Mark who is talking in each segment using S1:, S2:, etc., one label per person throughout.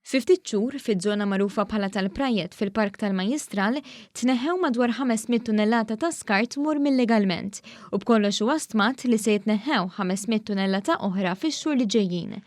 S1: Fi ftit xhur, fiż-żona magħrufa bħala tal-Prajet fil-Park tal-Majjistral, tneħħew madwar 500 tunnellata ta' skart mormi illegalment u b'kollox huwa stmat li se jitneħħew 500 tunnellata oħra fix-xhur li ġejjin.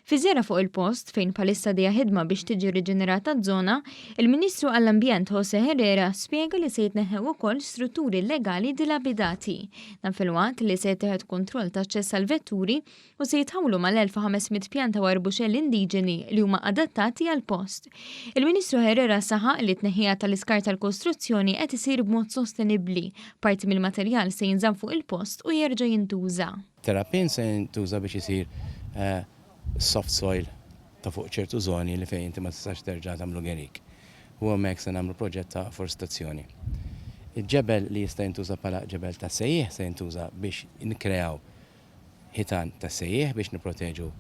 S1: Fi żjara fuq il-post, fejn bħalissa għaddejja ħidma biex tiġi riġenerata ż-żona, il-Ministru għall-Ambjent Jose Herrera spjega li se jitneħħew ukoll strutturi illegali dilapidati. Dan filwaqt li se jittieħed kontroll ta' aċċess għall-vetturi u se jitħawlu mal-1,500 pjanta u arbuxelli indiġeni li huma adattati għall-post. Il-Ministru Herrera saħaq li t-tneħħija tal-iskart tal-kostruzzjoni qed isir b'mod sostenibbli, parti mill-materjal se jinżamm fuq il-post u jerġa' jintuża.
S2: Terrapin se jintuża biex isir soft soil ta' fuq ċertu żoni li fejn inti ma tistax terġa' tagħmlu gerik. U hemmhekk se nagħmlu proġett ta' afforestazzjoni. Il-ġebel li jista' jintuża bħala ġebel tas-sejjieħ se jintuża biex nikkreaw ħitan tas-sejjieħ biex nipproteġu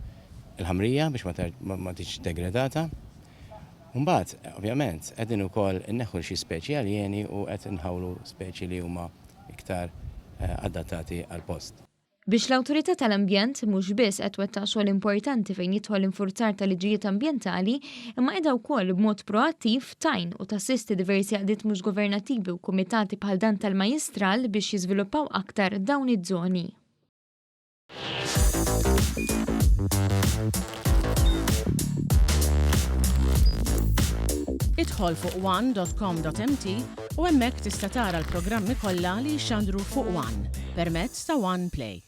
S2: l-ħamrija biex ma tiġix degradata. U mbagħad, ovvjament, qegħdin ukoll inneħħu xi speċi aljeni u qed inħawlu speċi li huma iktar adattati għall-post.
S1: Biex l-Awtorità tal-Ambjent mhux biss qed twettaq xogħol importanti fejn jidħol l-infurzar ta' liġijiet ambjentali, imma qiegħda wkoll b'mod proattiv tgħin u tassisti diversi għaqdiet mhux governattivi u kumitati bħal dan tal-Majjistral biex jiżviluppaw aktar dawn iż-żoni.
S3: Idħol fuq one.com.mt u hemmhekk tista' tara l-programmi kollha li jixxandru fuq One permezz ta' One Play.